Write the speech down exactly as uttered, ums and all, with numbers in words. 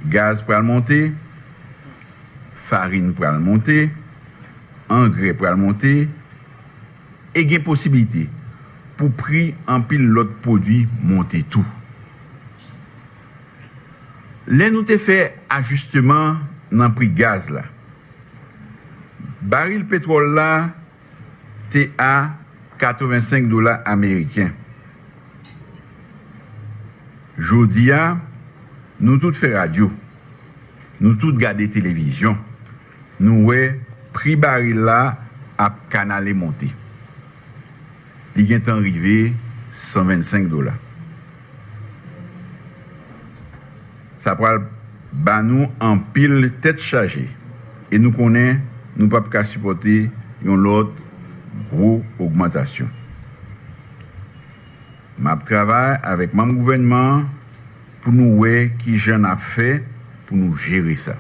Gaz pral monte, farin pral monte, angrè pral monte, e gen posiblite pou pri anpil lòt pwodui monte tou. Lè nou te fè ajisteman nan pri gaz la, baril petwòl la te a katrevensenk dola ameriken. Jodi a, nou tout fè radyo, nou tout gade televizyon, nou wè pri baril la ap kanale monte. Li gentan rive san vennsenk dola. Sa pral ba nou anpil tèt chaje e nou konnen nou p ap ka sipòte yon lòt gwo ogmantasyon. M ap travay avèk manm gouvènman an pou nou wè ki jan n ap fè pou nou jere sa.